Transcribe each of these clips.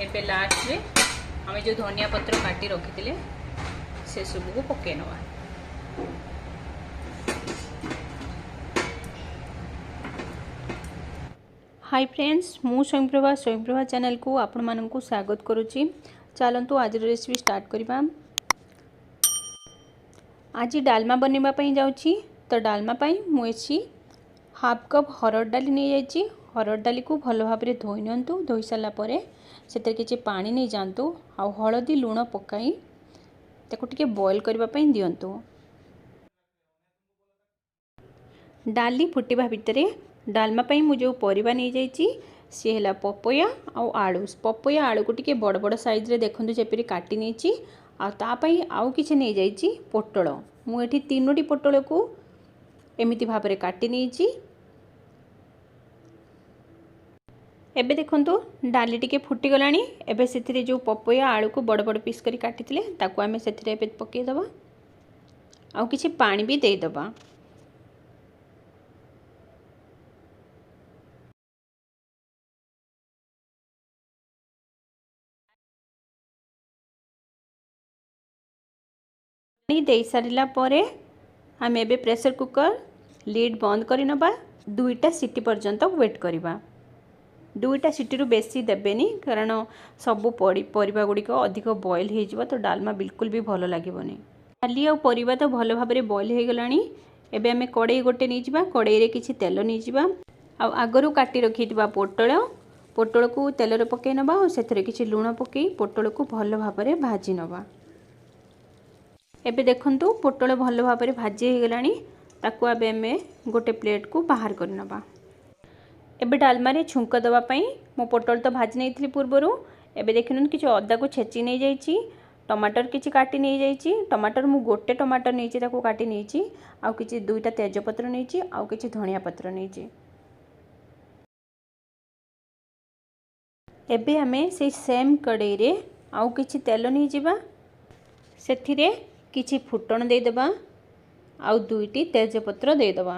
ଏବେ ଲାଷ୍ଟରେ ଆମେ ଯେଉଁ ଧନିଆ ପତ୍ର କାଟି ରଖିଥିଲେ, ସେସବୁକୁ ପକାଇ ନେବା। ହାଇ ଫ୍ରେଣ୍ଡସ୍, ମୁଁ ସ୍ୱୟଂପ୍ରଭା, ସ୍ୱୟଂପ୍ରଭା ଚ୍ୟାନେଲକୁ ଆପଣମାନଙ୍କୁ ସ୍ୱାଗତ କରୁଛି। ଚାଲନ୍ତୁ, ଆଜିର ରେସିପି ଷ୍ଟାର୍ଟ କରିବା। ଆଜି ଡାଲମା ବନେଇବା ପାଇଁ ଯାଉଛି। ତ ଡାଲମା ପାଇଁ ମୁଁ ଏଠି ହାଫ୍ କପ୍ ହରଡ଼ ଡାଲି ନେଇଯାଇଛି। ହରଡ଼ ଡାଲିକୁ ଭଲ ଭାବରେ ଧୋଇ ନିଅନ୍ତୁ। ଧୋଇ ସାରିଲା ପରେ ସେଥିରେ କିଛି ପାଣି ନେଇଯାଆନ୍ତୁ ଆଉ ହଳଦୀ ଲୁଣ ପକାଇ ତାକୁ ଟିକେ ବଏଲ୍ କରିବା ପାଇଁ ଦିଅନ୍ତୁ। ଡାଲି ଫୁଟିବା ଭିତରେ ଡାଲମା ପାଇଁ ମୁଁ ଯେଉଁ ପରିବା ନେଇଯାଇଛି, ସିଏ ହେଲା ପପୟା ଆଉ ଆଳୁ। ପପୟା ଆଳୁକୁ ଟିକେ ବଡ଼ ବଡ଼ ସାଇଜ୍ରେ ଦେଖନ୍ତୁ ଯେପରି କାଟି ନେଇଛି। ଆଉ ତା ପାଇଁ ଆଉ କିଛି ନେଇଯାଇଛି ପୋଟଳ। ମୁଁ ଏଠି ତିନୋଟି ପୋଟଳକୁ ଏମିତି ଭାବରେ କାଟି ନେଇଛି। ଏବେ ଦେଖନ୍ତୁ, ଡାଲି ଟିକେ ଫୁଟିଗଲାଣି। ଏବେ ସେଥିରେ ଯେଉଁ ପପୟା ଆଳୁକୁ ବଡ଼ ବଡ଼ ପିସ୍ କରି କାଟିଥିଲେ, ତାକୁ ଆମେ ସେଥିରେ ଏବେ ପକାଇଦେବା ଆଉ କିଛି ପାଣି ବି ଦେଇଦେବା। ପାଣି ଦେଇସାରିଲା ପରେ ଆମେ ଏବେ ପ୍ରେସର କୁକର୍ ଲିଡ୍ ବନ୍ଦ କରିନେବା। 2ଟା ସିଟି ପର୍ଯ୍ୟନ୍ତ ୱେଟ୍ କରିବା। 2ଟା ସିଟିରୁ ବେଶୀ ଦେବେନି, କାରଣ ସବୁ ପରିବା ଗୁଡ଼ିକ ଅଧିକ ବଏଲ୍ ହେଇଯିବ, ତ ଡାଲମା ବିଲକୁଲ ବି ଭଲ ଲାଗିବନି। ଡାଲି ଆଉ ପରିବା ତ ଭଲ ଭାବରେ ବଏଲ୍ ହେଇଗଲାଣି। ଏବେ ଆମେ କଡ଼େଇ ଗୋଟେ ନେଇଯିବା। କଡ଼େଇରେ କିଛି ତେଲ ନେଇଯିବା ଆଉ ଆଗରୁ କାଟି ରଖିଥିବା ପୋଟଳକୁ ତେଲରେ ପକାଇ ନେବା ଆଉ ସେଥିରେ କିଛି ଲୁଣ ପକାଇ ପୋଟଳକୁ ଭଲ ଭାବରେ ଭାଜି ନେବା। ଏବେ ଦେଖନ୍ତୁ, ପୋଟଳ ଭଲ ଭାବରେ ଭାଜି ହେଇଗଲାଣି। ତାକୁ ଏବେ ଆମେ ଗୋଟେ ପ୍ଲେଟ୍କୁ ବାହାର କରିନେବା। ଏବେ ଡାଲମାରେ ଛୁଙ୍କ ଦେବା ପାଇଁ ମୁଁ ପୋଟଳ ତ ଭାଜି ନେଇଥିଲି ପୂର୍ବରୁ। ଏବେ ଦେଖିନିଅନ୍ତୁ, କିଛି ଅଦାକୁ ଛେଚି ନେଇଯାଇଛି, ଟମାଟର କିଛି କାଟି ନେଇଯାଇଛି। ଟମାଟର ମୁଁ ଗୋଟେ ଟମାଟର ନେଇଛି, ତାକୁ କାଟି ନେଇଛି। ଆଉ କିଛି 2ଟା ତେଜପତ୍ର ନେଇଛି ଆଉ କିଛି ଧନିଆ ପତ୍ର ନେଇଛି। ଏବେ ଆମେ ସେଇ ସେମ୍ କଡ଼େଇରେ ଆଉ କିଛି ତେଲ ନେଇଯିବା। ସେଥିରେ କିଛି ଫୁଟଣ ଦେଇଦେବା ଆଉ 2ଟି ତେଜପତ୍ର ଦେଇଦେବା।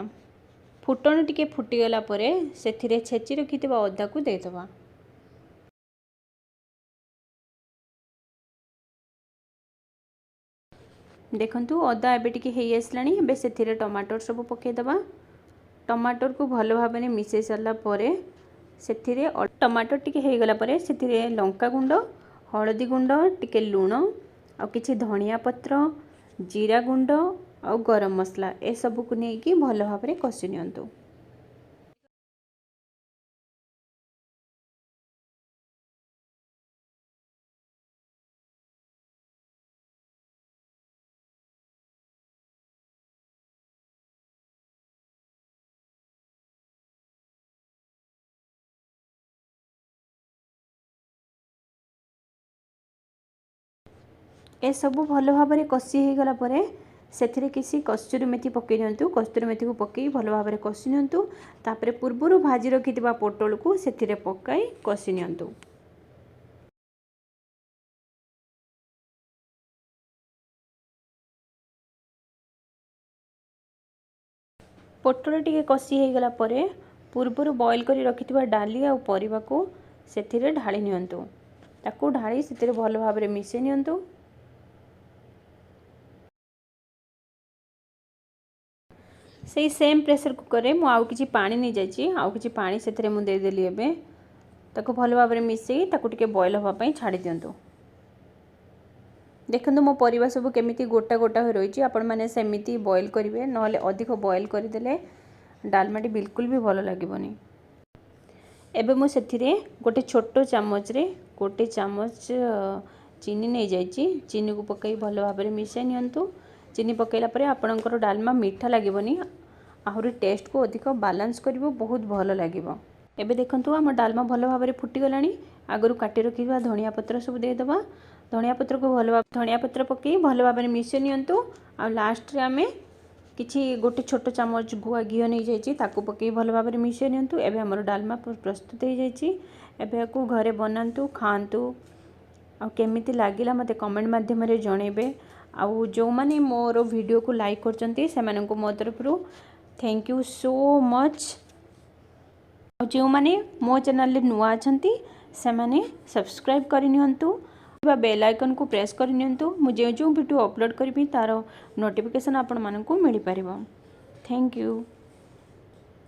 ଫୁଟଣ ଟିକେ ଫୁଟିଗଲା ପରେ ସେଥିରେ ଛେଚି ରଖିଥିବା ଅଦାକୁ ଦେଇଦେବା। ଦେଖନ୍ତୁ, ଅଦା ଏବେ ଟିକେ ହେଇ ଆସିଲାଣି। ଏବେ ସେଥିରେ ଟମାଟର ସବୁ ପକାଇଦେବା। ଟମାଟରକୁ ଭଲ ଭାବରେ ମିଶାଇ ସାରିଲା ପରେ, ସେଥିରେ ଟମାଟର ଟିକେ ହେଇଗଲା ପରେ ସେଥିରେ ଲଙ୍କା ଗୁଣ୍ଡ, ହଳଦୀ ଗୁଣ୍ଡ, ଟିକେ ଲୁଣ ଆଉ କିଛି ଧନିଆ ପତ୍ର, ଜିରା ଗୁଣ୍ଡ ଆଉ ଗରମ ମସଲା ଏସବୁକୁ ନେଇକି ଭଲ ଭାବରେ କଷି ନିଅନ୍ତୁ। ଏସବୁ ଭଲ ଭାବରେ କଷି ହେଇଗଲା ପରେ ସେଥିରେ କିଛି କସ୍ତୁରୀ ମେଥି ପକାଇ ନିଅନ୍ତୁ। କସ୍ତୁରୀ ମେଥିକୁ ପକାଇ ଭଲ ଭାବରେ କଷି ନିଅନ୍ତୁ। ତାପରେ ପୂର୍ବରୁ ଭାଜି ରଖିଥିବା ପୋଟଳକୁ ସେଥିରେ ପକାଇ କଷି ନିଅନ୍ତୁ। ପୋଟଳ ଟିକେ କଷି ହେଇଗଲା ପରେ ପୂର୍ବରୁ ବଏଲ୍ କରି ରଖିଥିବା ଡାଲି ଆଉ ପରିବାକୁ ସେଥିରେ ଢାଳି ନିଅନ୍ତୁ। ତାକୁ ଢାଳି ସେଥିରେ ଭଲ ଭାବରେ ମିଶାଇ ନିଅନ୍ତୁ। ସେଇ ସେମ୍ ପ୍ରେସର କୁକର୍ରେ ମୁଁ ଆଉ କିଛି ପାଣି ନେଇଯାଇଛି। ଆଉ କିଛି ପାଣି ସେଥିରେ ମୁଁ ଦେଇଦେଲି। ଏବେ ତାକୁ ଭଲ ଭାବରେ ମିଶାଇ ତାକୁ ଟିକେ ବଏଲ୍ ହେବା ପାଇଁ ଛାଡ଼ି ଦିଅନ୍ତୁ। ଦେଖନ୍ତୁ, ମୋ ପରିବା ସବୁ କେମିତି ଗୋଟା ଗୋଟା ହୋଇ ରହିଛି। ଆପଣମାନେ ସେମିତି ବଏଲ୍ କରିବେ, ନହେଲେ ଅଧିକ ବଏଲ୍ କରିଦେଲେ ଡାଲମାଟି ବିଲକୁଲ ବି ଭଲ ଲାଗିବନି। ଏବେ ମୁଁ ସେଥିରେ ଗୋଟେ ଛୋଟ ଚାମଚରେ ଗୋଟେ ଚାମଚ ଚିନି ନେଇଯାଇଛି। ଚିନିକୁ ପକାଇ ଭଲ ଭାବରେ ମିଶାଇ ନିଅନ୍ତୁ। ଚିନି ପକାଇଲା ପରେ ଆପଣଙ୍କର ଡାଲମା ମିଠା ଲାଗିବନି, ଆହୁରି ଟେଷ୍ଟକୁ ଅଧିକ ବାଲାନ୍ସ କରିବ, ବହୁତ ଭଲ ଲାଗିବ। ଏବେ ଦେଖନ୍ତୁ, ଆମ ଡାଲମା ଭଲ ଭାବରେ ଫୁଟିଗଲାଣି। ଆଗରୁ କାଟି ରଖିଥିବା ଧନିଆ ପତ୍ର ସବୁ ଦେଇଦେବା। ଧନିଆ ପତ୍ରକୁ ଭଲ ଧନିଆ ପତ୍ର ପକାଇ ଭଲ ଭାବରେ ମିଶାଇ ନିଅନ୍ତୁ। ଆଉ ଲାଷ୍ଟରେ ଆମେ କିଛି ଗୋଟେ ଛୋଟ ଚାମଚ ଗୁଆ ଘିଅ ନେଇଯାଇଛି, ତାକୁ ପକାଇ ଭଲ ଭାବରେ ମିଶାଇ ନିଅନ୍ତୁ। ଏବେ ଆମର ଡାଲମା ପ୍ରସ୍ତୁତ ହେଇଯାଇଛି। ଏବେ ଏହାକୁ ଘରେ ବନାନ୍ତୁ, ଖାଆନ୍ତୁ ଆଉ କେମିତି ଲାଗିଲା ମୋତେ କମେଣ୍ଟ ମାଧ୍ୟମରେ ଜଣାଇବେ। ଆଉ ଯେଉଁମାନେ ମୋର ଭିଡ଼ିଓକୁ ଲାଇକ୍ କରୁଛନ୍ତି, ସେମାନଙ୍କୁ ମୋ ତରଫରୁ thank you so much. ଆଉ ଯେଉଁମାନେ ମୋ ଚ୍ୟାନେଲରେ ନୂଆ ଅଛନ୍ତି, ସେମାନେ ସବସ୍କ୍ରାଇବ୍ କରିନିଅନ୍ତୁ ବା ବେଲ୍ ଆଇକନ୍କୁ ପ୍ରେସ୍ କରିନିଅନ୍ତୁ। ମୁଁ ଯେଉଁ ଯେଉଁ ଭିଡ଼ିଓ ଅପଲୋଡ଼ କରିବି, ତା'ର ନୋଟିଫିକେସନ୍ ଆପଣମାନଙ୍କୁ ମିଳିପାରିବ। Thank you.